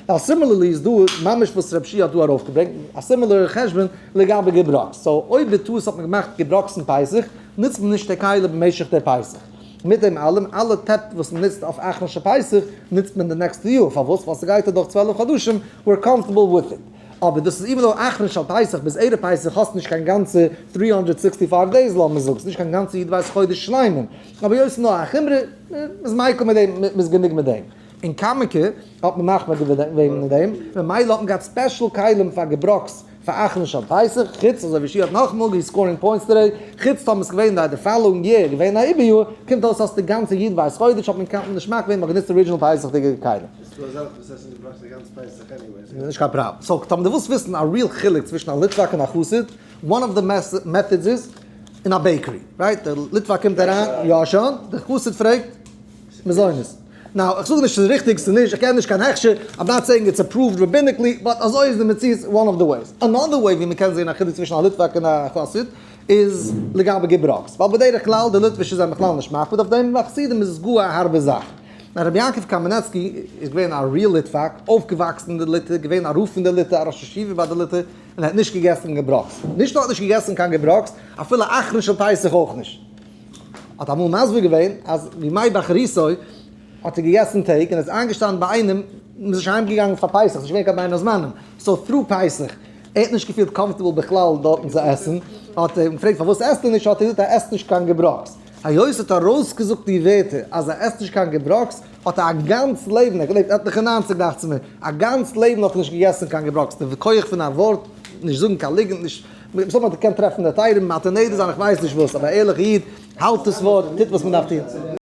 Now similarly איז דא ממש וואס רב שי' האט דא ארויפגעברענגט, א similar חשבון לגבי געבראקס. So אויב בטעות האט מען געמאכט געבראקס אין פסח, נוצט מען נישט די כלי במשך דער פסח. מיט דעם אלעם, אלע טעפ וואס מען נוצט אויף אחרון של פסח, נוצט מען די נעקסטע יאר. פארוואס? ווייל ס'גייט אדורך 12 חדשים, we're comfortable with it. אבער דאס איז even though אחרון של פסח ביז ערב פסח האסט נישט קיין גאנצע 365 days, לאמיר זאגן, ס'איז נישט קיין גאנצע י"ב חודש שלימים. אבער היות ס'איז נאר א חומרא, מ'איז מיקל מיט דעם, מ'איז גענוג מיט דעם. אין קאמיקע האט מען מחמיר געווען מיט דעם, ממילא האט מען געהאט special כלים פאר געבראקס פאר אחרון של פסח, חוץ אזוי ווי שי האט נאכאמאל גע scoring points today, חוץ טאמער ס'איז געווען די following year געווען א איבער יאר, קומט אויס אז די גאנצע י"ב חודש האט מען קיין נישט מחמיר געווען, מ'האט גענוצט original פסח'דיגע כלים. איז דא אזעלכע וואס עסן געבראקס די גאנצע פסח anyways? נישט קיין פראבלעם. So טאמער דו ווילסט וויסן א real חילוק צווישן א ליטוואק און א חסיד, one of the methods איז אין א bakery, right? דער ליטוואק קומט אריין, יא שוין, דער חסיד פרעגט מזונות. Now, איך זאג נישט ס'איז ריכטיג, ס'איז נישט, איך קען נישט קיין הכשר, I'm not saying it's approved rabbinically, but אזוי איז די מציאות, one of the ways. Another way ווי מ'קען זען א חילוק צווישן א ליטוואק און א חסיד, איז לגבי געבראקס. ווייל בדרך כלל די ליטווישע זענען בכלל נישט מקפיד אויף דעם, ביי חסידים איז עס גאר א הארבע זאך. Now, רבי יעקב קאמינעצקי איז געווען א real ליטוואק, אויפגעוואקסן אין די ליטע, געווען א רב פון די ליטע, א ראש ישיבה ביי די ליטע, און ער האט נישט געגעסן געבראקס. נישט נאר האט נישט געגעסן קיין געבראקס, אפילו אחרון של פסח אויך נישט. האט אמאל מסביר געווען אז בימי בחרותו האט ער געגעסן טעג און איז איינגעשטאנען ביי איינעם, מ'איז נישט אהיים געגאנגען פאר פסח, ס'איז נישט געווען קיין בין הזמנים, so through פסח, ער האט נישט געפילט comfortable בכלל דארטן צו עסן, האט ער אים געפרעגט פארוואס עסט ער נישט, האט ער געזאגט ער עסט נישט קיין געבראקס, היות ער האט ארויסגעזאגט די ווערטער אז ער עסט נישט קיין געבראקס, האט ער א גאנץ לעבן, ער האט געלעבט עטליכע ניינציג דאכט זיך מיר, א גאנץ לעבן האט ער נישט געגעסן קיין געבראקס, די כח פון א ווארט, נישט זאגן קיין ליגנט, נישט. מסתמא האט ער געקענט טרעפן די תירם, מתיר נדר זיין, איך ווייס נישט וואס, אבער א ערליכע איד האלט דאס ווארט, טוט וואס מען דארף טון.